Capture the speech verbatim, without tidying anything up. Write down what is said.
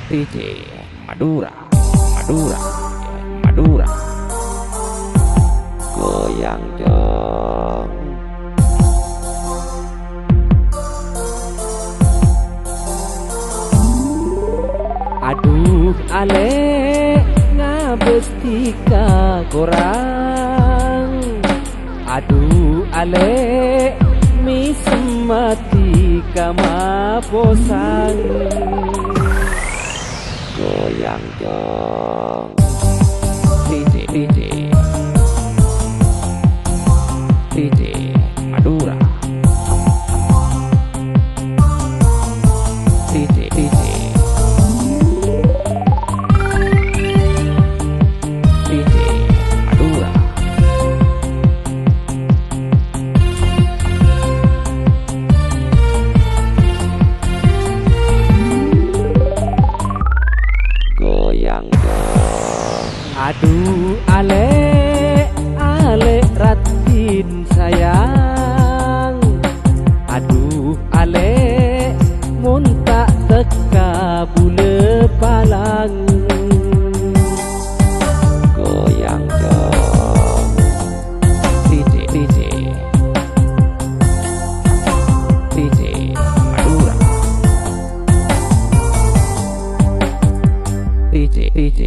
T J Madura, Madura, Madura. Goyang, Jong. Adhu, alè', ngabâs dhika korang. Adhu, alè', mèsem dhika maposang. Goyang, Jong. T J, T J. T J Madura. T J, T J. T J Madura. Goyang, Jong. Adhu, alè', alè' raddhin sayang. Adhu, alè', mon ta' tekka bulâ palang. Goyang, Jong. T J, T J. T J Madura. T J, T J